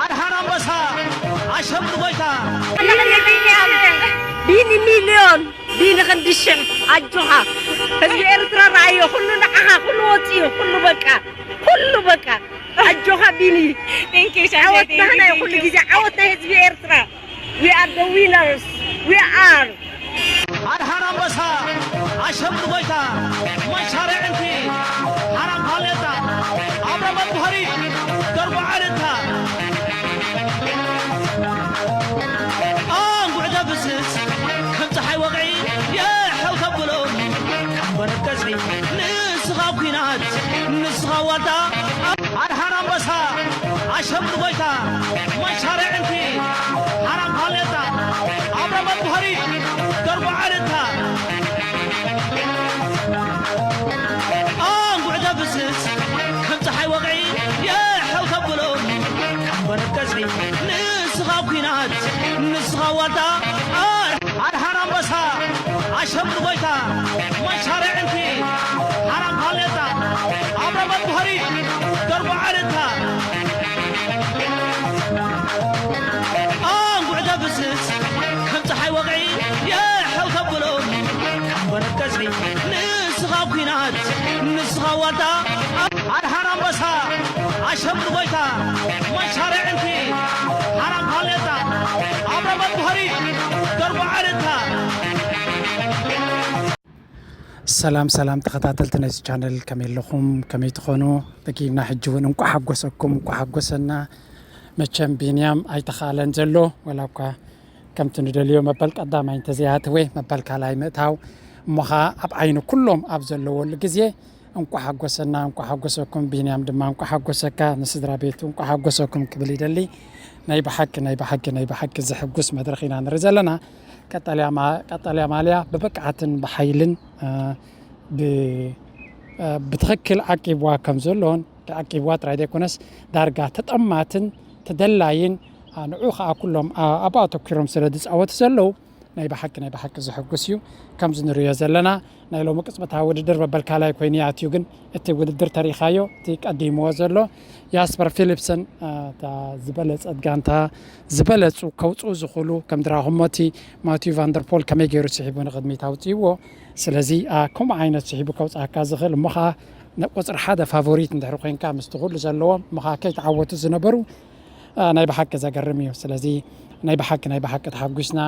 ኣድሓን ኣንበሳ ኣሸብሪ ጎይታ ቢኒ ሚልዮን ቢኒ ክንዲ ሽሕ ኣጆኻ ህዝቢ ኤርትራ ረኣዮ ኩሉ ንዓኻ ኩሉ ወፂኡ ኩሉ በቃ ኩሉ በቃ ኣጆኻ ቢኒ ዓወት ናህና እዩ ኩሉ ግዜ ዓወት ናይ ህዝቢ ኤርትራ we are the winners we are ኣድሓን ኣንበሳ ኣሸብሪ ጎይታ ማሻርዕንቲ ሓራም ሃሌታ ኣብረ መብህሪ ደርቦ ዓለታ ኣንጉዕ ደብስስ ከም ፀሓይ ወቕዒ የሕው ተብሎ ወረብ ገዝሒ ንስኻ ኩናት ንስኻ ዋልታ ኣድሓን ኣንበሳ ኣሸብሪ ጎይታ ማሻርዕንቲ ሓራም ሃሌታ ኣብረ መብህሪ ደርቦ ዓለታ ኣንጉዕ ደብስስ ከም ፀሓይ ወቕዒ የሕው ተብሎ ወረብ ገዝሒ ንስኻ ኩናት ንስኻ ዋልታ ኣድሓን ኣንበሳ ኣሸብሪ ጎይታ ማሻርዕንቲ ሓራም ሃሌታ ኣብረ መብህሪ ደርቦ ዓለታ ኣንጉዕ ደብስስ ከም ፀሓይ ወቕዒ የሕው ተብሎ ወረብ ገዝሒ ንስኻ ኩናት ንስኻ ዋልታ ኣድሓን ኣንበሳ ኣሸብሪ ጎይታ ማሻርዕንቲ ሓራም ሃሌታ ኣብረ መብህሪ ደርቦ ዓለታ ሰላም ሰላም ተኸታተልቲ ናይዚ ቻነል ከመይ ኣለኹም ከመይ ትኾኑ ደጊምና ሕጂ እውን እንቋ ሓጎሰኩም እንቋ ሓጎሰና መቸም ቢንያም ኣይተኻለን ዘሎ ወላ እኳ ከምቲ ንደልዮ መበል ቀዳማይ እንተዘይኣተወ መበል ካልኣይ ምእታው እሞ ኸዓ ኣብ ዓይኒ ኩሎም ኣብ ዘለወሉ ግዜ እንቋ ሓጎሰና እንቋ ሓጎሰኩም ቢንያም ድማ እንቋ ሓጎሰካ ንስድራ ቤቱ እንቋ ሓጎሰኩም ክብል ይደሊ ናይ ብሓቂ ናይ ብሓቂ ናይ ብሓቂ ዘሕጉስ መድረኽ ኢና ንርኢ ዘለና ቀጠልያ ማልያ ብብቅዓትን ብሓይልን ብትኽክል ዓቂብዋ ከም ዘሎን ዓቂብዋ ጥራይ ዘይኮነስ ዳርጋ ተጠማትን ተደላይን ንዑ ከዓ ኩሎም ኣብኡ ኣተኪሮም ስለ ዝፃወቱ ዘለዉ ናይ ብሓቂ ናይ ብሓቂ ዘሐጉስ እዩ ከምዚ ንሪኦ ዘለና ናይ ሎሚ ቅፅበታዊ ውድድር መበል ካልኣይ ኮይኑ ይኣትዩ ግን እቲ ውድድር ተሪኻዮ እቲ ቀዲምዎ ዘሎ ያስፐር ፊሊፕሰን እታ ዝበለፀት ጋንታ ዝበለፁ ከውፅኡ ዝኽእሉ ከም ድራኹሞ እቲ ማቲዩ ቫንደርፖል ከመይ ገይሩ ስሒቡ ንቕድሚት ኣውፅእዎ ስለዚ ከምኡ ዓይነት ስሒቡ ከውፅኣካ ዝኽእል እሞ ከዓ ቁፅሪ ሓደ ፋቮሪት እንድሕር ኮይንካ ምስቲ ኩሉ ዘለዎም እሞ ከዓ ከይተዓወቱ ዝነበሩ ናይ ብሓቂ ዘገርም እዩ ስለዚ ናይ ብሓቂ ናይ ብሓቂ ተሓጒስና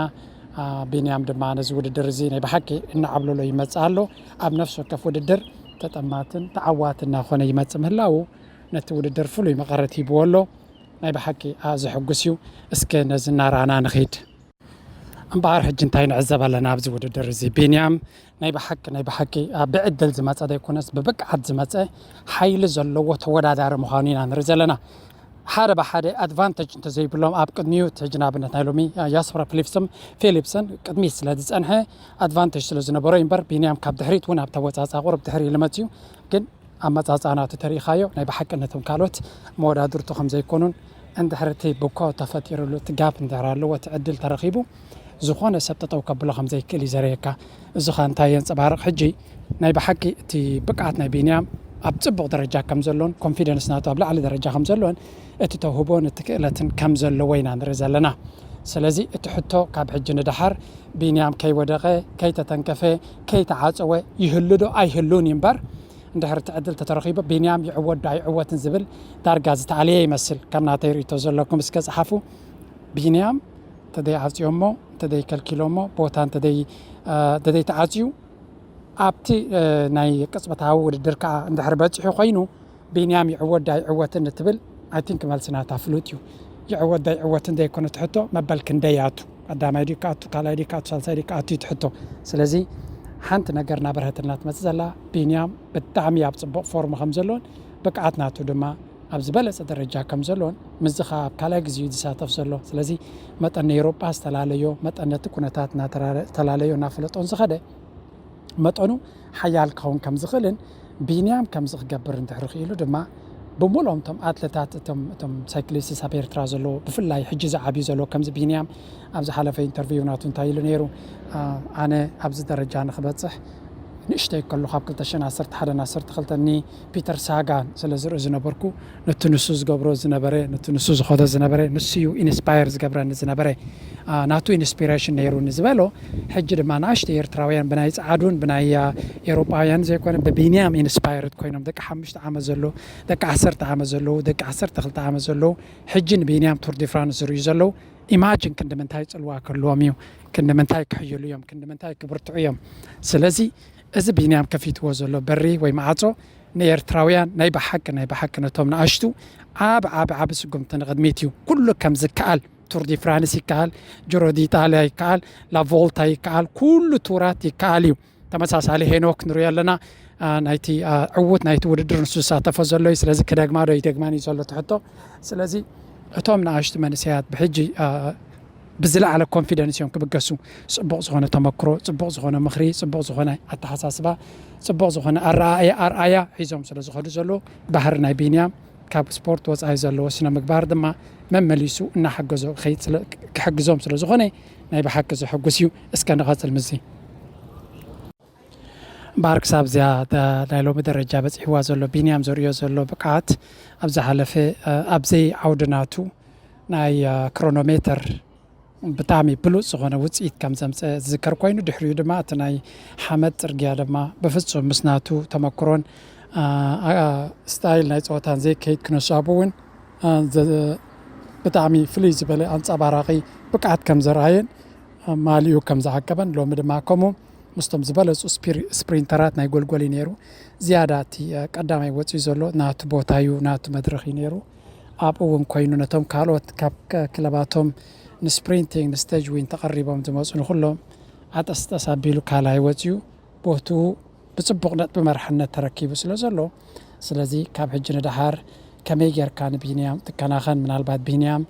ቢንያም ድማ ነዚ ውድድር እዚ ናይ ብሓቂ እናዓብለሎ ይመፅእ ኣሎ ኣብ ነፍሲ ወከፍ ውድድር ተጠማትን ተዓዋትን እናኾነ ይመፅእ ምህላዉ ነቲ ውድድር ፍሉይ መቐረት ሂብዎ ኣሎ ናይ ብሓቂ ዘሕጉስ እዩ እስከ ነዚ እናረኣና ንኺድ እምበኣር ሕጂ እንታይ ንዕዘብ ኣለና ኣብዚ ውድድር እዚ ቢንያም ናይ ብሓቂ ናይ ብሓቂ ብዕድል ዝመፀ ዘይኮነስ ብብቅዓት ዝመፀ ሓይሊ ዘለዎ ተወዳዳሪ ምዃኑ ኢና ንርኢ ዘለና ሓደ ብሓደ ኣድቫንተጅ እንተዘይብሎም ኣብ ቅድሚኡ እቲ ሕጂ ንኣብነት ናይ ሎሚ ያስፕራ ፊሊፕስም ፊሊፕሰን ቅድሚት ስለ ዝፀንሐ ኣድቫንተጅ ስለ ዝነበሮ እዩ እምበር ቢንያም ካብ ድሕሪት እውን ኣብ ተወፃፃ ቁሩብ ድሕሪ ኢሉ መፅዩ ግን ኣመፃፅኣ ናቱ ተሪኢኻዮ ናይ ብሓቂ ነቶም ካልኦት መወዳድርቱ ከም ዘይኮኑን እንድሕር እቲ ብኮ ተፈጢሩሉ እቲ ጋፕ እንድሕር ኣለዎ እቲ ዕድል ተረኺቡ ዝኾነ ሰብ ጠጠው ከብሎ ከም ዘይክእል እዩ ዘርእየካ እዚ ኸ እንታይ የንፀባርቕ ሕጂ ናይ ብሓቂ እቲ ብቅዓት ናይ ቢንያም ኣብ ፅቡቕ ደረጃ ከም ዘሎን ኮንፊደንስ ናቱ ኣብ ላዕሊ ደረጃ ከም ዘሎን እቲ ተውህቦን እቲ ክእለትን ከም ዘለዎ ኢና ንርኢ ዘለና ስለዚ እቲ ሕቶ ካብ ሕጂ ንደሓር ቢንያም ከይወደቐ ከይተተንከፈ ከይተዓፀወ ይህሉ ዶ ኣይህሉን እዩ እምበር እንድሕር እቲ ዕድል ተተረኺቡ ቢንያም ይዕወት ዶ ኣይዕወትን ዝብል ዳርጋ ዝተኣለየ ይመስል ከም ናተይ ርእቶ ዘለኩም እስከ ፀሓፉ ቢንያም እንተደይ ዓፅዮሞ እንተደይ ከልኪሎሞ ቦታ እንተደይ ተዓፅዩ ኣብቲ ናይ ቅፅበታዊ ውድድር ከዓ እንድሕር በፂሑ ኮይኑ ቢንያም ይዕወት ዶ ኣይዕወትን እትብል I think መልሲ ናታ ፍሉጥ እዩ ይዕወት ዶ ኣይዕወትን ዘይኮነ እቲ ሕቶ መበል ክንደይ ኣቱ ቀዳማይ ድዩ ክኣቱ ካልኣይ ድዩ ክኣቱ ሳልሳይ ድዩ ክኣቱ እዩ እቲ ሕቶ ስለዚ ሓንቲ ነገር እናበርሀትልና ትመፅእ ዘላ ቢንያም ብጣዕሚ ኣብ ፅቡቕ ፎርም ከም ዘሎን ብቅዓት ናቱ ድማ ኣብ ዝበለፀ ደረጃ ከም ዘሎን ምስዚ ከዓ ኣብ ካልኣይ ግዜኡ ዝሳተፍ ዘሎ ስለዚ መጠን ናይ ኤውሮጳ ዝተፈላለዮ መጠን ነቲ ኩነታት እናተላለዮ እናፈለጦን ዝኸደ መጠኑ ሓያል ክኸውን ከም ዝኽእልን ቢንያም ከምዚ ክገብር እንድሕሪ ክኢሉ ድማ ብምልኦም እቶም ኣትለታት እቶም እቶም ሳይክሊስትስ ኣብ ኤርትራ ዘለዉ ብፍላይ ሕጂ ዝዓብዩ ዘለዉ ከምዚ ቢንያም ኣብ ዝሓለፈ ኢንተርቪው ናቱ እንታይ ኢሉ ነይሩ ኣነ ኣብዚ ደረጃ ንክበፅሕ ንእሽተይ ከሎ ካብ ክልተ ሽሕን ዓሰርተ ሓደን ዓሰርተ ክልተን ኒ ፒተር ሳጋን ስለ ዝርኢ ዝነበርኩ፣ ነቲ ንሱ ዝገብሮ ዝነበረ፣ ነቲ ንሱ ዝኸዶ ዝነበረ፣ ንሱ እዩ ኢንስፓየር ዝገብረኒ ዝነበረ። አ፣ ናቱ ኢንስፒሬሽን ነይሩኒ ዝበሎ። ሕጂ ድማ ንኣሽቱ ኤርትራውያን ብናይ ጸዓዱን ብናይ፣ አ፣ ኤውሮጳውያን ዘይኮነ ብቢንያም ኢንስፓየርድ ኮይኖም፣ ደቂ ሓሙሽተ ዓመት ዘሎ፣ ደቂ ዓሰርተ ዓመት ዘለዉ፣ ደቂ ዓሰርተ ክልተ ዓመት ዘለዉ፣ ሕጂ ንቢንያም ቱር ዲ ፍራንስ ዝርእዩ ዘለዉ፣ ኢማጂን ክንዲ ምንታይ ጽልዋ ክህልዎም እዩ፣ ክንዲ ምንታይ ክሕይሉ እዮም፣ ክንዲ ምንታይ ክብርትዑ እዮም። ስለዚ እዚ ቢንያም ከፊትዎ ዘሎ በሪ ወይ ማዕጾ ንኤርትራውያን ናይ ብሓቂ፣ ናይ ብሓቂ ነቶም ንኣሽቱ ዓብ፣ ዓብ፣ ዓብ ስጉምቲ ንቕድሚት እዩ። ኩሉ ከም ዝከኣል፣ ቱር ዲ ፍራንስ ይከኣል፣ ጅሮ ዲ ኢጣልያ ይከኣል፣ ላቮልታ ይከኣል፣ ኩሉ ቱራት ይከኣል እዩ። ተመሳሳሊ ሄኖክ ንሪኦ ኣለና። አ፣ ናይቲ፣ አ፣ ዕዉት ናይቲ ውድድር ንሱ ዝሳተፎ ዘሎ እዩ። ስለዚ ክደግማ ዶ ይደግማን እዩ ዘሎ እቲ ሕቶ። ስለዚ እቶም ንኣሽቱ መንእሰያት ብሕጂ፣ አ፣ ብዝለዓለ ኮንፊደንስ እዮም ክብገሱ። ጽቡቕ ዝኾነ ተመክሮ፣ ጽቡቕ ዝኾነ ምኽሪ፣ ጽቡቕ ዝኾነ ኣተሓሳስባ፣ ጽቡቕ ዝኾነ ኣረኣእያ፣ ኣርኣያ ሒዞም ስለ ዝኸዱ ዘለዉ፣ ባህሪ ናይ ቢንያም ካብ ስፖርት ወጻኢ ዘለዎ ስነ ምግባር ድማ መመሊሱ እናሓገዞ ክኸይድ ስለ፣ ክሕግዞም ስለ ዝኾነ ናይ ብሓቂ ዘሐጉስ እዩ። እስከ ንቐጽል ምስዚ። እምበኣር ክሳብ እዚኣ ደ-፣ ናይ ሎሚ ደረጃ በጺሕዋ ዘሎ ቢንያም ዘርእዮ ዘሎ ብቕዓት ኣብ ዝሓለፈ፣ እ፣ ኣብ ዘይዓውዲ ናቱ ናይ፣ እ፣ ክሮኖሜተር ብጣዕሚ ብሉጽ ዝኾነ ውጽኢት ከም ዘምጸ ዝዝከር ኮይኑ፣ ድሕሪኡ ድማ እቲ ናይ ሓመድ ጽርግያ ድማ ብፍጹም ምስ ናቱ ተመክሮን፣ እ፣ እ፣ ስታይል ናይ ጸወታን ዘይከይድ ክነሱ ኣብኡ እውን፣ እ፣ ዘ-፣ ብጣዕሚ ፍልይ ዝበለ ኣንጸባራቒ ብቕዓት ከም ዘርኣየን፣ እ፣ ማልኡ ከም ዝዓቀበን ሎሚ ድማ ከምኡ ምስቶም ዝበለጹ ስፒሪ-፣ ስፕሪንተራት ናይ ጎልጎል እዩ ነይሩ። ዝያዳ እቲ፣ እ፣ ቀዳማይ ወጺኡ ዘሎ ናቱ ቦታ እዩ፣ ናቱ መድረኽ እዩ ነይሩ። ኣብኡ እውን ኮይኑ ነቶም ካልኦት ካብ ከ-፣ ክለባቶም ንስፕሪንቲንግ፣ ንስቴጅ ዊን ተቐሪቦም ዝመጹ ንኹሎም ዓጠስጠስ ኣቢሉ ካልኣይ ወጺኡ ቦትኡ ብጽቡቕ ነጥቢ መርሕነት ተረኪቡ ስለ ዘሎ፣ ስለዚ ካብ ሕጂ ንደሓር ከመይ ጌርካ ንቢንያም ትከናኸን? ምናልባት ቢንያም፣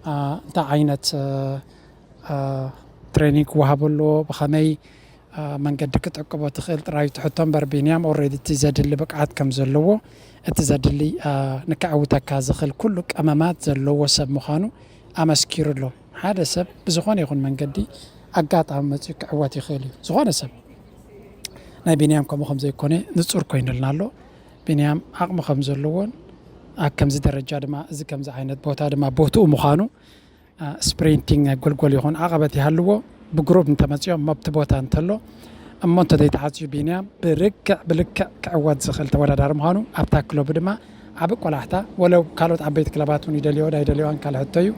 አ፣ እንታይ ዓይነት፣ እ፣ አ፣ ትሬኒንግ ክወሃቦ ኣለዎ? ብኸመይ፣ አ፣ መንገዲ ክትዕቅቦ ትኽእል ጥራይ ትሕቶ እምበር፣ ቢንያም ኦልሬዲ እቲ ዘድሊ ብቕዓት ከም ዘለዎ፣ እቲ ዘድሊ፣ አ፣ ንከዕውተካ ዝኽእል ኩሉ ቀመማት ዘለዎ ሰብ ምዃኑ ኣመስኪሩ ኣሎ። ሓደ ሰብ ብዝኾነ ይኹን መንገዲ ኣጋጣሚ መጺኡ ክዕወት ይኽእል እዩ። ዝኾነ ሰብ ናይ ቢንያም ከምኡ ከም ዘይኮነ ንጹር ኮይኑልና ኣሎ። ቢንያም ዓቕሚ ከም ዘለዎን ኣብ ከምዚ ደረጃ ድማ እዚ ከምዚ ዓይነት ቦታ ድማ ቦትኡ ምዃኑ፣ አ፣ ስፕሪንቲንግ ናይ ጎልጎል ይኹን ዓቐበት ይሃልዎ ብግሩፕ እንተመጺኦም መብቲ ቦታ እንተሎ እሞ እንተዘይተዓጽዩ ቢንያም ብልክዕ ብልክዕ ክዕወት ዝኽእል ተወዳዳሪ ምዃኑ ኣብታ ክለቡ ድማ ዓቢ ቆላሕታ፣ ወለው ካልኦት ዓበይቲ ክለባት እውን ይደልዮ ዶ ኣይደልዮን ካልእ ሕቶ እዩ።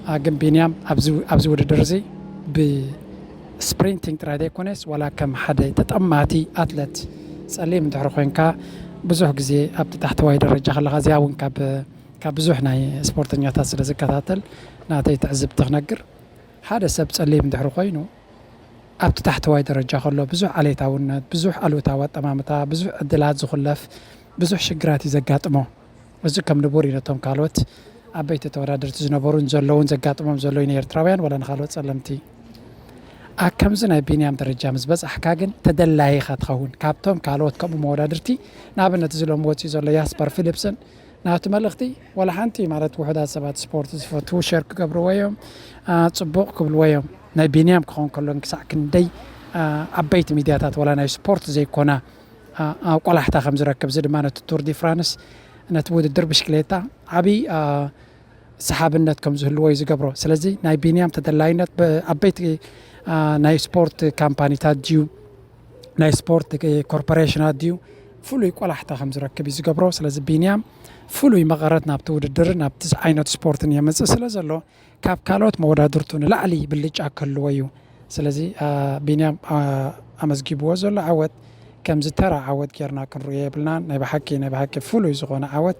አ፣ ግን ቢንያም ኣብዚ፣ ኣብዚ ውድድር እዚ ብስፕሪንቲንግ ጥራይ ዘይኮነስ ዋላ ከም ሓደ ተጠማቲ ኣትለት ጸሊም እንድሕር ኮይንካ ብዙሕ ግዜ ኣብቲ ታሕተዋይ ደረጃ ከለኻ እዚኣ እውን ካብ፣ ካብ ብዙሕ ናይ ስፖርተኛታት ስለ ዝከታተል ናተይ ትዕዝብቲ ክነግር፣ ሓደ ሰብ ጸሊም እንድሕር ኮይኑ ኣብቲ ታሕተዋይ ደረጃ ከሎ ብዙሕ ዓሌታውነት፣ ብዙሕ ኣሉታዊ ኣጠማምታ፣ ብዙሕ ዕድላት ዝኹለፍ፣ ብዙሕ ሽግራት እዩ ዘጋጥሞ። እዚ ከም ንቡር እዩ ነቶም ካልኦት ዓበይቲ ተወዳደርቲ ዝነበሩን ዘለውን ዘጋጥሞም ዘሎ እዩ ንኤርትራውያን ዋላ ንኻልኦት ጸለምቲ። ኣብ ከምዚ ናይ ቢንያም ደረጃ ምስ በጻሕካ ግን ተደላዪ ኢኻ ትኸውን። ካብቶም ካልኦት ከምኡ መወዳድርቲ ንኣብነት እዚ ሎሚ ወጺኡ ዘሎ ያስፐር ፊሊፕስን ናቱ መልእኽቲ ዋላ ሓንቲ ማለት ውሑዳት ሰባት ስፖርት ዝፈትዉ ሸር ክገብርዎ እዮም፣ አ፣ ጽቡቕ ክብልዎ እዮም። ናይ ቢንያም ክኸውን ከሎ ግን ክሳዕ ክንደይ፣ አ፣ ዓበይቲ ሚድያታት ዋላ ናይ ስፖርት ዘይኮና፣ አ፣ አ፣ ቆላሕታ ከም ዝረክብ፣ እዚ ድማ ነቲ ቱር ዲ ፍራንስ፣ ነቲ ውድድር ብሽክሌታ ዓቢ፣ አ፣ ሰሓብነት ከም ዝህልዎ እዩ ዝገብሮ። ስለዚ ናይ ቢንያም ተደላይነት ብዓበይቲ፣ አ፣ ናይ ስፖርት ካምፓኒታት ድዩ ናይ ስፖርት ኮርፖሬሽናት ድዩ ፍሉይ ቆላሕታ ከም ዝረክብ እዩ ዝገብሮ። ስለዚ ቢንያም ፍሉይ መቐረት ናብቲ ውድድርን ናብቲ ዓይነት ስፖርትን የምጽእ ስለ ዘሎ ካብ ካልኦት መወዳድርቱ ንላዕሊ ብልጫ ክህልዎ እዩ። ስለዚ፣ አ፣ ቢንያም፣ አ፣ ኣመዝጊብዎ ዘሎ ዓወት ከምዚ ተራ ዓወት ጌርና ክንርእዮ የብልናን። ናይ ብሓቂ፣ ናይ ብሓቂ ፍሉይ ዝኾነ ዓወት፣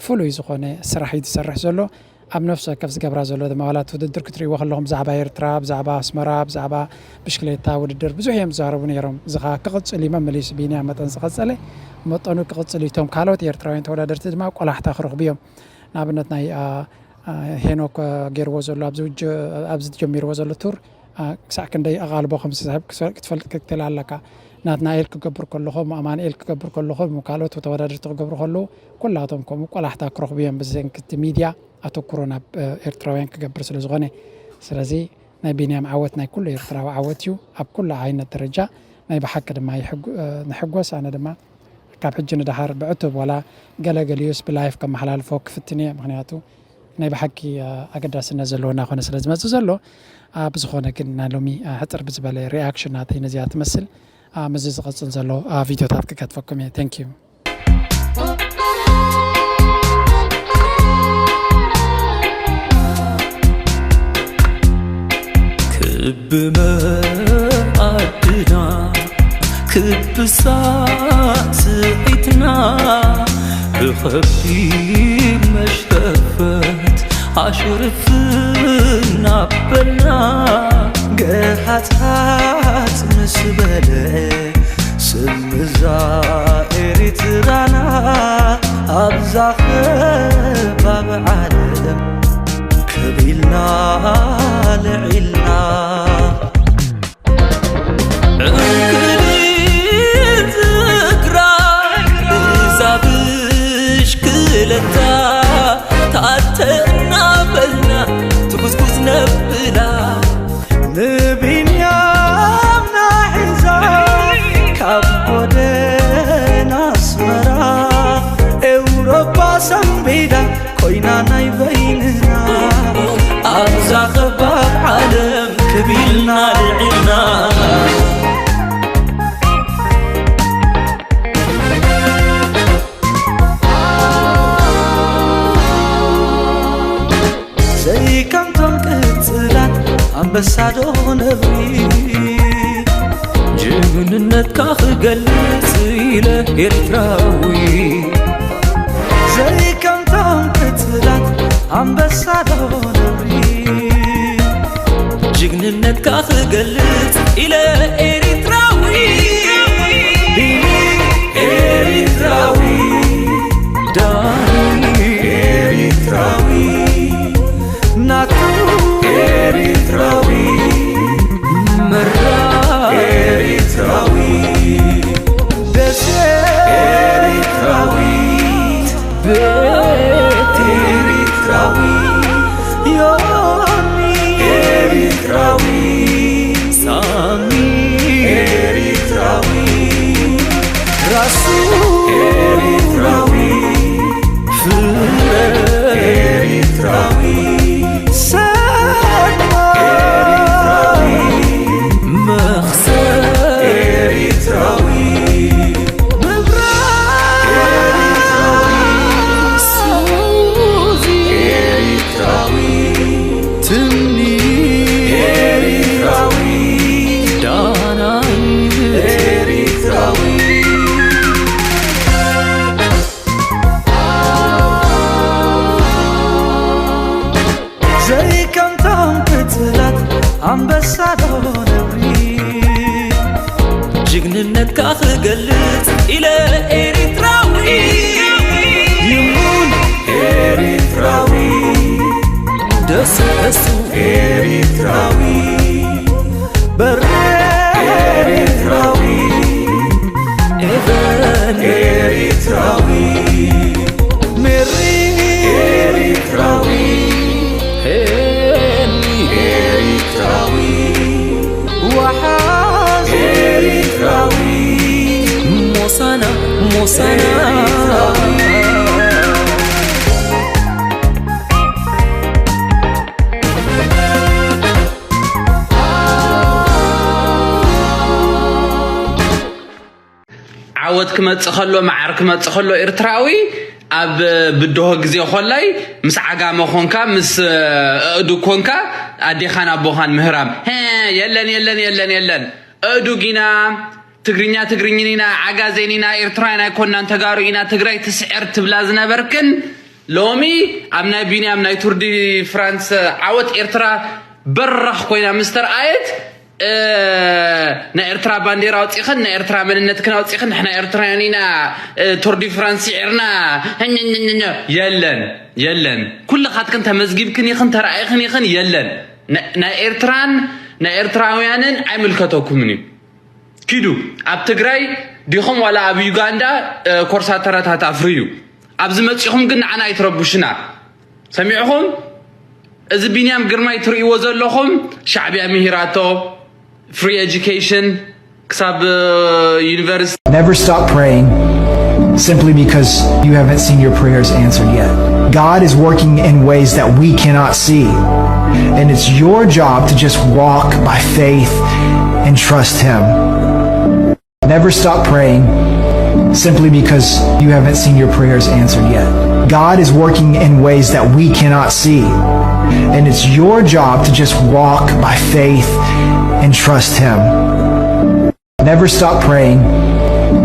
ፍሉይ ዝኾነ ስራሕ እዩ ዝሰርሕ ዘሎ። ኣብ ነፍሲ ወከፍ ዝገብራ ዘሎ ድማ ዋላ እቲ ውድድር ክትርእይዎ ከለኹም ብዛዕባ ኤርትራ፣ ብዛዕባ ኣስመራ፣ ብዛዕባ ብሽክሌታ ውድድር ብዙሕ እዮም ዝዛረቡ ነይሮም። እዚ ኸኣ ክቕጽል እዩ መመሊሱ ቢንያም መጠን ዝቐጸለ መጠኑ ክቕጽል እዩ። እቶም ካልኦት ኤርትራውያን ተወዳደርቲ ድማ ቆላሕታ ክረኽቡ እዮም። ንኣብነት ናይ፣ አ፣ አ፣ ሄኖክ፣ አ፣ ገይርዎ ዘሎ ኣብዚ ውጅ-፣ ኣብዚ ጀሚርዎ ዘሎ ቱር፣ አ፣ ክሳዕ ክንደይ ኣቓልቦ ከም ዝስሕብ ክሰ-፣ ክትፈልጥ ክትክእል ኣለካ። ናትናኤል ክገብር ከለኹም፣ ኣማኑኤል ክገብር ከለኹም፣ ካልኦት ተወዳደርቲ ክገብሩ ከለዉ ኩላቶም ከምኡ ቆላሕታ ክረኽቡ እዮም ብሰንኪ እቲ ሚድያ ኣተኩሮ ናብ፣ እ፣ ኤርትራውያን ክገብር ስለ ዝኾነ። ስለዚ ናይ ቢንያም ዓወት ናይ ኩሉ ኤርትራዊ ዓወት እዩ። ኣብ ኩሉ ዓይነት ደረጃ ናይ ብሓቂ ድማ ይሕጉ- ንሕጎስ። ኣነ ድማ ካብ ሕጂ ንደሓር ብዕቱብ ዋላ ገለገሊኡስ ብላይፍ ከመሓላልፎ ክፍትን እየ። ምክንያቱ ናይ ብሓቂ ኣገዳስነት ዘለዎ እናኾነ ስለ ዝመፅእ ዘሎ። ብዝኾነ ግን ናይ ሎሚ ሕፅር ብዝበለ ሪኣክሽን ናተይ ነዚኣ ትመስል። ምስዚ ዝቐፅል ዘሎ ቪድዮታት ክከትፈኩም እየ። Thank you። ክብ መኣድና ክብ ሳዕስዒትና ብኸቢድ መሽረፈት ኣሽርፍ እናበልና ገሃጽሃጽ ምስ በለ ስም እዛ ኤሪትራና ኣብዛ ከባቢ ዓለም ከቢልና ልዒልና ዕንክሊል ትግራይ እዛ ብሽክለታ ታተ እናበልና ትጉዝጉዝ ነብላ ንቢንያምና ሒዛ ካብ ጎደና ኣስመራ ኤውሮጳ ሰንቢዳ ኮይና ናይ በይንና ኣብዛ ኸባብ ዓለም ክቢልና ልዒልና ዘይከምቶም ቅጽላት ኣንበሳዶ ነብሪ ጅግንነትካ ክገልጽ ኢለ ኤርትራዊ ዘይከምቶም ቅጽላት ኣንበሳዶ ነብሪ ጅግንነትካ ክገልጽ ኢለ ኤርትራዊ ቢኒ ኤርትራዊ ዳኒ ኤርትራዊ ናቱ ኤርትራዊ መራ ኤርትራዊ ደሴ ኤርትራዊ ቤት ኤርትራዊ ዮኒ ኤርትራዊ ሳሚ ኤርትራዊ ራሱ ኤርትራዊ ፍረ ኤርትራዊ ሰማ ኤርትራዊ መኽሰብ ኤርትራዊ መብራት ኤርትራዊ ሱዚ ኤርትራዊ ትምኒ ኤርትራዊ ዳና ኤርትራዊ ዘይከምቶም ቅጽላት ኣንበሳዶ ነብሪ ጅግንነትካ ክገልጽ ኢለ ኤርትራዊ ይሙን ኤርትራዊ ደስደሱ ኤርትራዊ በረ ኤርትራዊ ኤቨን ኤርትራዊ ሜሪ ኤርትራዊ ሄኒ ኤርትራዊ ዋሓዝ ኤርትራዊ ሞሳና ሞሳና ዓወት ክመጽእ ከሎ፣ መዓር ክመጽእ ከሎ፣ ኤርትራዊ ኣብ ብድሆ ግዜ ኮላይ ምስ ዓጋመ ኮንካ፣ ምስ ኣእዱግ ኮንካ ኣዴኻን ኣቦኻን ምህራም። ሀ፣ የለን፣ የለን፣ የለን፣ የለን። ኣእዱግ ኢና፣ ትግርኛ ትግርኝን ኢና፣ ዓጋዜን ኢና፣ ኤርትራውያን ኣይኮናን፣ ተጋሩ ኢና፣ ትግራይ ትስዕር ትብላ ዝነበርክን፣ ሎሚ ኣብ ናይ ቢንያም ናይ ቱር ዲ ፍራንስ ዓወት ኤርትራ በራኽ ኮይና ምስ ተርኣየት፣ ናይ ኤርትራ ባንዴራ ኣውጺኽን ናይ ኤርትራ መንነትክን ኣውጺኽን ንሕና ኤርትራውያን ኢና ቱር ዲ ፍራንስ ስዒርና የለን የለን ኩልኻትክን ተመዝጊብክን ኢኽን ተራኢኽን ኢኽን የለን ናይ ኤርትራን ናይ ኤርትራውያንን ኣይምልከተኩምን እዩ ኪዱ ኣብ ትግራይ ዲኹም ዋላ ኣብ ዩጋንዳ ኮርሳተረታት ኣፍርዩ ኣብዚ መጺኹም ግን ንዓና ኣይትረብሹና ሰሚዕኹም እዚ ቢንያም ግርማይ ትርእይዎ ዘለኹም ሻዕብያ ምሂራቶ free education ክሳብ ዩኒቨርሲቲ Never stop praying simply because you haven't seen your prayers answered yet. God is working in ways that we cannot see. And it's your job to just walk by faith and trust Him. Never stop praying simply because you haven't seen your prayers answered yet. God is working in ways that we cannot see. And it's your job to just walk by faith and trust Him. Never stop praying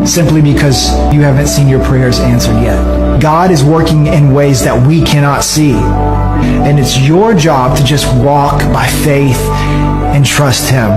simply because you haven't seen your prayers answered yet. God is working in ways that we cannot see. And it's your job to just walk by faith and trust Him.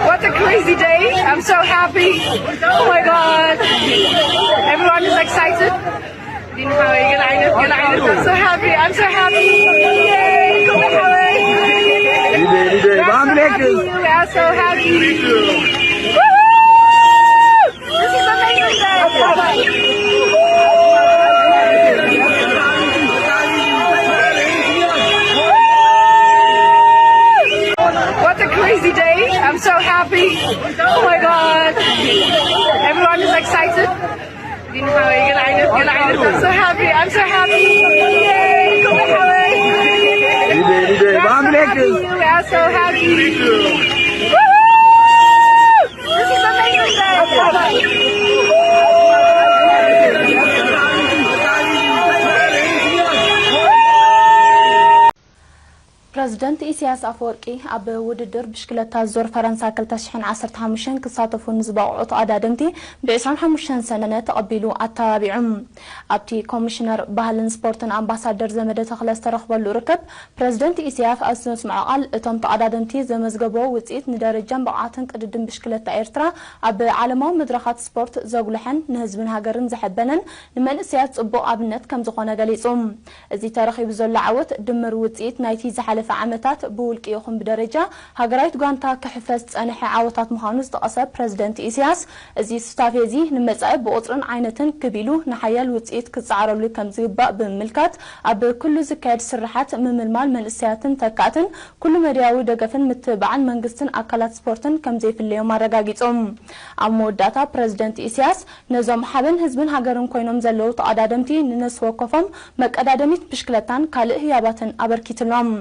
What a crazy day. I'm so happy. Oh my God. Everyone is excited. I'm so happy. I'm so happy. Yay. We are so happy. Woo! This is amazing day. What a crazy day. I'm so happy. Oh my God. Everyone is excited. I'm so happy. I'm so happy. Yay. We are so happy. Woo! This is amazing day. ፕረዚደንት ኢሳያስ ኣፈወርቂ ኣብ ውድድር ብሽክለታ ዙር ፈረንሳ ክልተ ሽሕን ዓሰርተ ሓሙሽተን ክሳተፉ ንዝበቕዑ ተቐዳደምቲ ብ ዕስራን ሓሙሽተን ሰነ ተቐቢሉ ኣተባቢዑ። ኣብቲ ኮሚሽነር ባህልን ስፖርትን ኣምባሳደር ዘመደ ተኽለ ዝተረኽበሉ ርክብ፣ ፕረዚደንት ኢሳያስ ኣብ ዘስምዖ ቃል፣ እቶም ተቐዳደምቲ ዘመዝገብዎ ውጽኢት ንደረጃን ብቕዓትን ቅድድም ብሽክለታ ኤርትራ ኣብ ዓለማዊ መድረኻት ስፖርት ዘጉልሐን ንህዝብን ሃገርን ዘሐበነን ንመንእሰያት ጽቡቕ ኣብነት ከም ዝኾነ ገሊጹ። እዚ ተረኺቡ ዘሎ ዓወት ድምር ውጽኢት ናይቲ ዝሓለፈ ዓመታት ብውልቂ ይኹን ብደረጃ ሃገራዊት ጋንታ ክሕፈስ ዝጸንሐ ዓወታት ምዃኑ ዝጠቐሰ ፕረዚደንት ኢሳያስ፣ እዚ ሱታፌ እዚ ንመጻኢ ብቑጽርን ዓይነትን ክብ ኢሉ ንሓያል ውጽኢት ክጸዓረሉ ከም ዝግባእ ብምምልካት፣ ኣብ ኩሉ ዝካየድ ስርሓት ምምልማል መንእሰያትን ተካእትን ኩሉ መዳያዊ ደገፍን ምትብባዕን መንግስትን ኣካላት ስፖርትን ከም ዘይፍለዮም ኣረጋጊጾም። ኣብ መወዳእታ ፕረዚደንት ኢሳያስ፣ ነዞም ሓበን ህዝብን ሃገርን ኮይኖም ዘለዉ ተቐዳደምቲ ንነፍሲ ወከፎም መቀዳደሚት ብሽክለታን ካልእ ህያባትን ኣበርኪትሎም።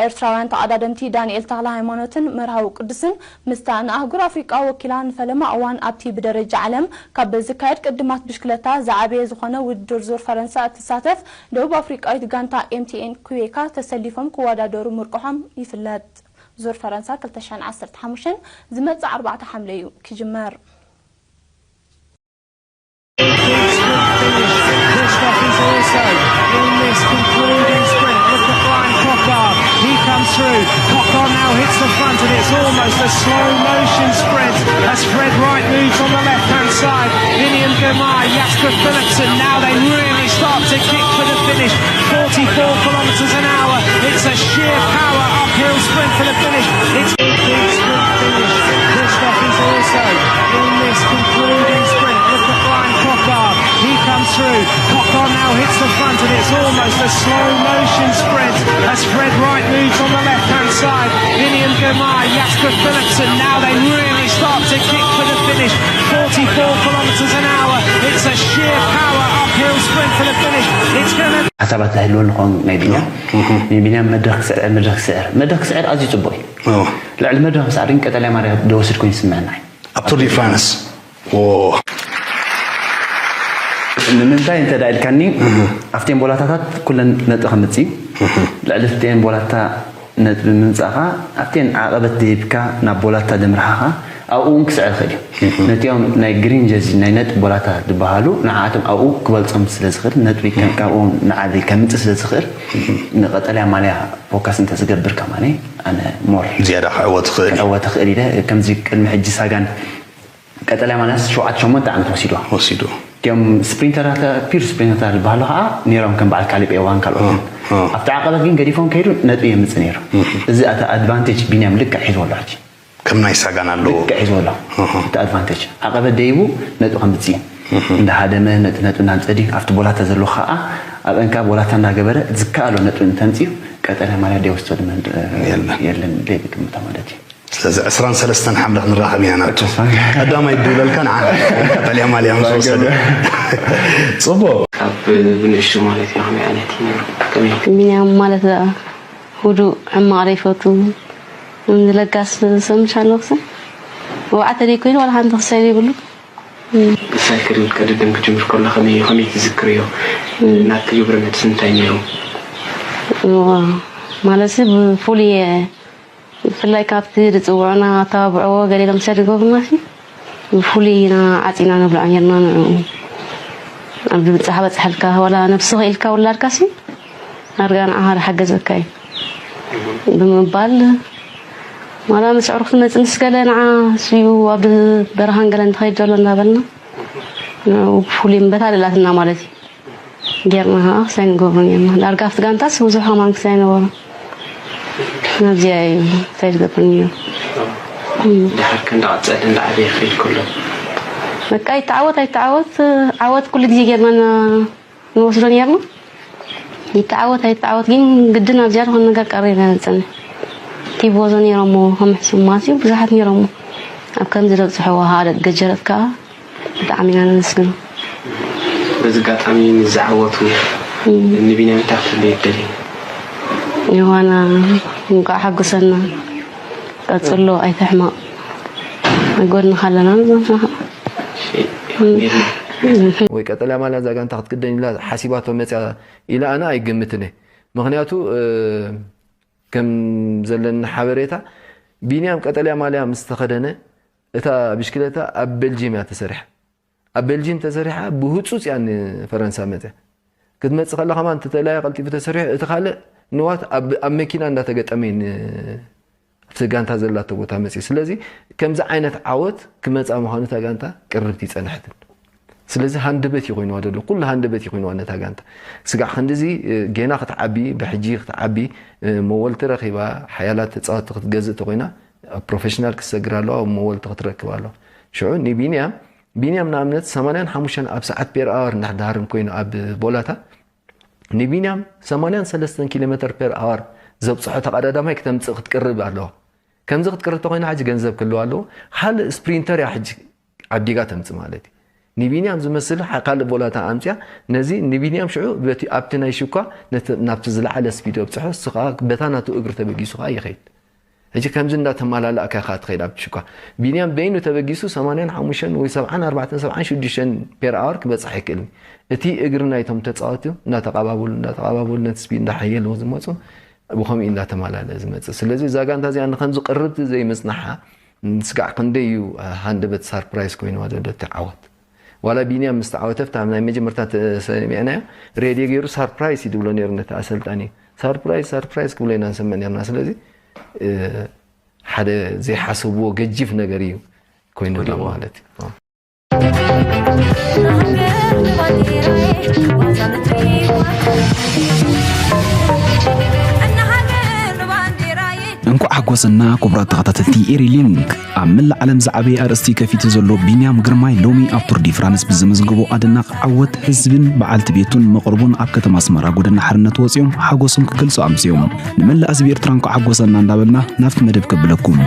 ኤርትራውያን ተቐዳደምቲ ዳንኤል ተኽለ ሃይማኖትን መርሃዊ ቅዱስን ምስታ ንኣህጉር ኣፍሪቃ ወኪላ ንፈለማ እዋን ኣብቲ ብደረጃ ዓለም ካብ ዝካየድ ቅድማት ብሽክለታ ዝዓበየ ዝኾነ ውድድር ዙር ፈረንሳ እትሳተፍ ደቡብ ኣፍሪቃዊት ጋንታ ኤምቲኤን ኩዌካ ተሰሊፎም ክወዳደሩ ምብቅዖም ይፍለጥ። ዙር ፈረንሳ ክልተ ሽሕን ዓሰርተ ሓሙሽተን ዝመጽእ ኣርባዕተ ሓምለ እዩ ክጅመር። Christoph is also in this concluding sprint. Look at Brian Cocker. He comes through. Cocker now hits the front, and it's almost a slow motion sprint as Fred Wright moves on the left hand side. Finian Gemar, Jasper Philipsen, now they really start to kick for the finish. forty-four kilometres an hour, it's a sheer power uphill sprint for the finish. It's a big sprint finish. Kristoff is also in this concluding sprint. Look at Brian Cockard, he comes through. Cockard now hits the front and it's almost a slow motion sprint as Fred Wright moves on the left hand side. Biniam Girmay, Jasper Philipsen, now they really start to kick for the finish. forty-four kilometres an hour, it's a sheer power uphill sprint for the finish. It's gonna ሓሳባት ዝህልወኒ ክኸውን ናይ ቢንያም ንቢንያም መድረኽ ክስዕር መድረኽ ክስዕር መድረኽ ክስዕር ኣዝዩ ጽቡቕ እዩ። ልዕሊ መድረኽ ምስዓር ግን ቀጠልያ ማልያ ዝወስድ ኮይኑ ይስምዐና እዩ። ኣብ ቱር ዲ ፍራንስ ዎ ንምንታይ እንተ ደኣ ኢልካኒ ኣብተን ቦላታታት ኩለን ነጥቢ ከምጽእ እዩ። ልዕሊ እተን ቦላታ ነጥቢ ምምጻእኻ ኣብተን ዓቐበት ደይብካ ናብ ቦላታ ደምርሓኻ ኣብኡ እውን ክስዕር ይኽእል እዩ። ነቲኦም ናይ ግሪን ጀርዚ ናይ ነጥቢ ቦላታ ዝበሃሉ ንዓኣቶም ኣብኡ ክበልጾም ስለ ዝኽእል ነጥቢ ከም ካብኡ ንዓዲ ከምጽእ ስለ ዝኽእል ንቐጠልያ ማልያ ፎካስ እንተዝገብር ከማኒ ኣነ ሞር ዝያዳ ክዕወት ይኽእል እዩ። ክዕወት ይኽእል ኢለ ከምዚ ቅድሚ ሕጂ ሳጋን ቀጠልያ ማልያስ ሸውዓተ ሸሞንተ ዓመት ወሲድዋ። ወሲዱ እቲኦም ስፕሪንተራት ፒር ስፕሪንተራት ዝበሃሉ ከዓ ነይሮም ከም በዓል ካሊብ ኤዋን ካልኦትን ኣብቲ ዓቐበት ግን ገዲፎም ከይዱ ነጥቢ የምፅእ ነይሩ። እዚ ኣቲ ኣድቫንቴጅ ቢንያም ልክዕ ሒዝዎ ኣሎ ሕጂ ከም ናይ ሳጋን ኣለዎ ልክዕ ሒዝዎ ኣሎ እቲ ኣድቫንቴጅ ዓቐበት ደይቡ ነጥቢ ከምፅእ እንዳሃደመ ነጥቢ ነጥቢ እናምፀ ድዩ ኣብቲ ቦላታ ዘለዎ ከዓ ኣብ እንካ ቦላታ እንዳገበረ ዝከኣሎ ነጥቢ እንተምፅኡ ቀጠልያ ማልያ ደይወስዶ ድማ የለን ደይብ ግምታ ማለት እዩ። ስለዚ ዕስራን ሰለስተን ሓምለ ክንራኸብ ኢና ናቱ ቀዳማይ ድብለልካ ንዓ ቀጠልያ ማልያ ምስ ወሰደ ጽቡቕ ካብ ብንእሽቱ ማለት እዩ ከመይ ዓይነት እዩ ነይሩ ከመይ ቢንያም ማለት ህዱእ ሕማቕ ዘይፈቱ ለጋስ ሰምሻ ኣለኹ ወብዓተ ደይ ኮይኑ ዋላ ሓንቲ ክሳይ ዘይብሉ ብሳይክል ቀድድም ክጅምር ከሎ ከመይ እዩ ከመይ ትዝክርዮ ናትግብረ መልሲ እንታይ ነይሩ ማለት ብፉሉየ ብፍላይ ካብቲ ዝፅውዑና ኣተባብዕዎ ገለ ኢሎም ሰድጎብና ሲ ብፍሉይ ኢና ዓፂና ነብልዖ ነርና ንዕኡ ኣብ ዝብፃሕ በፅሐልካ ዋላ ነብስኸ ኢልካ ውላድካ ሲ ኣርጋ ንዓኻ ዝሓገዘካ እዩ ብምባል ዋላ ምስ ኣዕሩኽቲ መፅንስ ገለ ንዓ ስዩ ኣብ በረኻን ገለ እንትኸይድ ዘሎ እንዳበልና ንኡ ብፍሉይ እምበታ ደላትና ማለት እዩ ጌርና ከዓ ክሳይ ንገብሮ ነርና ዳርጋ ኣብቲ ጋንታስ ብዙሕ ከማን ክሳይ ነበሮ ናብዚኣ እዩ ክሳይ ዝገብር ነይሩ ድሓር ከ እንዳቐፀለ እንዳዓበየ ክኸይድ ከሎ በቃ ይተዓወት ኣይተዓወት ዓወት ኩሉ ግዜ ጌርና ንወስዶ ነርና ይተዓወት ኣይተዓወት ግን ግድን ኣብዚኣ ዝኾነ ነገር ቀሪብና ንፀንሕ ቲቦዞ ነይሮሞ ከም ሕሱማት እዩ ብዙሓት ነይሮሞ ኣብ ከምዚ ለብፅሕዎ ከዓ ደቂ ገጀረት ከዓ ብጣዕሚ ኢና ነመስግኖ። በዚ ኣጋጣሚ ምስ ዝዓወቱ ንቢንያም እንታይ ክትብልዮ ትደልዪ? ዮሃና እንኳዕ ሓጎሰና ቀጽሎ ኣይትሕመቕ ኣብ ጎንኻ ኣለና ንብለካ። እሺ፣ ይኸእኒልና። ወይ ቀጠልያ ማልያ እዛ ጋንታ ክትክደን ኢላ ሓሲባቶ መፅያ ኢለ ኣነ ኣይገምትን እየ። ምኽንያቱ ከም ዘለኒ ሓበሬታ ቢንያም ቀጠልያ ማልያ ምስ ተኸደነ እታ ብሽክለታ ኣብ ቤልጅየም እያ ተሰሪሓ። ኣብ ቤልጅየም ተሰሪሓ ብህፁፅ እያ ንፈረንሳ መፅያ። ክትመፅእ ከላ ከማን እቲ ተላያ ቀልጢፉ ተሰሪሑ እቲ ካልእ ንዋት ኣብ ኣብ መኪና እንዳተገጠመ እዩ ን ኣብቲ ጋንታ ዘላቶ ቦታ መፅዩ። ስለዚ ከምዚ ዓይነት ዓወት ክመፃ ምዃኑ እታ ጋንታ ቅርብቲ ይፀንሐትን። ስለዚ ሃንደበት እዩ ኮይንዋ ዘሎ ኩሉ ሃንደበት እዩ ኮይንዋ ነታ ጋንታ። ስጋዕ ክንድዚ ጌና ክትዓቢ ብሕጂ ክትዓቢ መወልቲ ረኺባ ሓያላት ተፃወትቲ ክትገዝእ ተኮይና ኣብ ፕሮፌሽናል ክትሰግር ኣለዋ መወልቲ ክትረክብ ኣለዋ። ሽዑ ንቢንያም ቢንያም ንኣብነት ሰማንያን ሓሙሽተን ኣብ ሰዓት ፔር ኣወር እንዳሕዳሃርም ኮይኑ ኣብ ቦላታ ንቢንያም ሰማንያን ሰለስተን ኪሎ ሜተር ፔር ኣወር ዘብፅሖ ተቐዳዳማይ ክተምፅእ ክትቅርብ ኣለዋ። ከምዚ ክትቅርብ ተኮይና ሕጂ ገንዘብ ክህልዋ ኣለዎ። ካልእ ስፕሪንተር እያ ሕጂ ዓዲጋ ተምፅእ ማለት እዩ። ንቢንያም ዝመስል ካልእ ቦላታ ኣምፅያ ነዚ ንቢንያም ሽዑ በቲ ኣብቲ ናይ ሽኳ ናብቲ ዝለዓለ ስፒድ ኣብፅሖ እሱ ከዓ በታ ናቱ እግሪ ተበጊሱ ከዓ ይኸይድ። ሕጂ ከምዚ እንዳተመላላእካ ኢኻ ትኸይድ ኣብቲ ሽኳ። ቢንያም በይኑ ተበጊሱ ሰማንያን ሓሙሽተን ወይ ሰብዓን ኣርባዕተን ሰብዓን ሽዱሽተን ፔር ኣወር ክበፅሕ ኣይክእልን። እቲ እግሪ ናይቶም ተፃወቲ እንዳተቐባበሉ እንዳተቐባበሉ ነቲ ስፒድ እንዳሓየልዎ ዝመፁ ብኸምኡ እንዳተመላለአ ዝመፅእ። ስለዚ እዛ ጋንታ እዚኣ ንከምዚ ቅርብቲ ዘይምፅናሓ ስጋዕ ክንደይ እዩ ሃንደበት ሳርፕራይዝ ኮይንዋ ዘሎ እቲ ዓወት። ዋላ ቢንያም ምስ ተዓወተ ኣብታ ናይ መጀመርታ ሰሚዕናዮ ሬድዮ ገይሩ ሳርፕራይዝ እዩ ዝብሎ ነይሩ ነቲ ኣሰልጣኒ። ሳርፕራይዝ ሳርፕራይዝ ክብሎ ኢና ንሰምዕ ነርና። ስለዚ ሓደ ዘይሓሰብዎ ገጂፍ ነገር እዩ ኮይኑ ኣሎ ማለት እዩ። ስና ክቡራት ተኸታተልቲ ኤሪ ሊንክ፣ ኣብ መላእ ዓለም ዝዓበየ ኣርእስቲ ከፊቱ ዘሎ ቢንያም ግርማይ ሎሚ ኣብ ቱር ዲ ፍራንስ ብዘመዝገቦ ኣደናቒ ዓወት ህዝብን በዓልቲ ቤቱን መቕርቡን ኣብ ከተማ ኣስመራ ጎደና ሓርነት ወፂኦም ሓጎሶም ክገልጹ ኣምስዮም። ንመላእ ህዝቢ ኤርትራ እንኳዕ ሓጎሰና እንዳበልና ናብቲ መደብ ከብለኩም።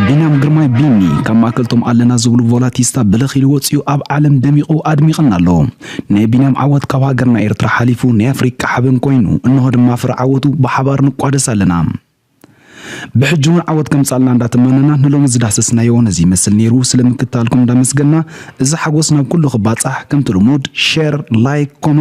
ቢንያም ግርማይ ቢኒ ካብ ማእከልቶም ኣለና ዝብሉ ቮላቲስታ ብልኽ ኢሉ ወፂኡ ኣብ ዓለም ደሚቑ ኣድሚቕና ኣሎ። ናይ ቢንያም ዓወት ካብ ሃገርና ኤርትራ ሓሊፉ ናይ ኣፍሪቃ ሓበን ኮይኑ፣ እንሆ ድማ ፍረ ዓወቱ ብሓባር ንቋደስ ኣለና። ብሕጂ እውን ዓወት ከምጻልና እንዳተመነና ንሎሚ ዝዳሰስናዮ ነዚ ይመስል ነይሩ። ስለ ምክታልኩም እንዳመስገና፣ እዚ ሓጎስ ናብ ኩሉ ክባጻሕ ከምቲ ልሙድ ሼር፣ ላይክ፣ ኮመንት